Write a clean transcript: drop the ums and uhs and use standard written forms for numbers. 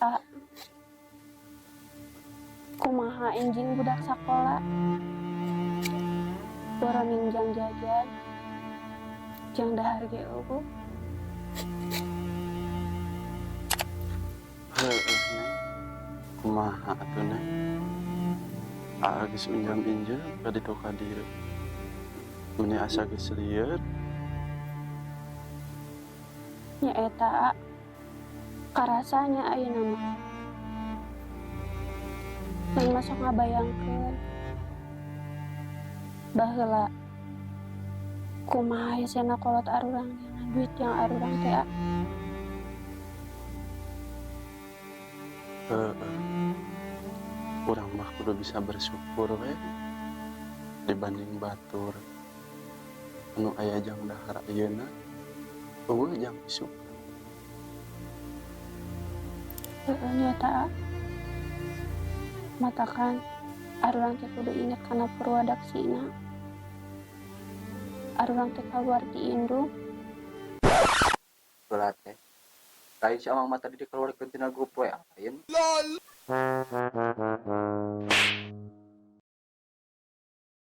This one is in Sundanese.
Ah, kumaha enjing budak sakola? Boroning jang jajan, jang dahar ge euweuh. Heueuh Neng, kumaha atuh Neng? Aa geus unjam injeum ka ditu ka dieu. Meni asa geus lieur. Nya eta A, karasa nya ayeuna mah. Neng mah sok ngabayangkeun baheula kumaha hesena kolot arurang neangan duit jang arurang teh A. Heeh. Urang mah kudu bisa bersyukur we dibanding batur anu aya jang dahar ayeuna eueuh jang isuk. Heeh nya eta A. Matakan arurang teh kudu inget kana purwadaksina. Arurang teh kaluar ti indung. Heula teh. Lain si Amang mah tadi dikeluarkeun tina grup WA lain.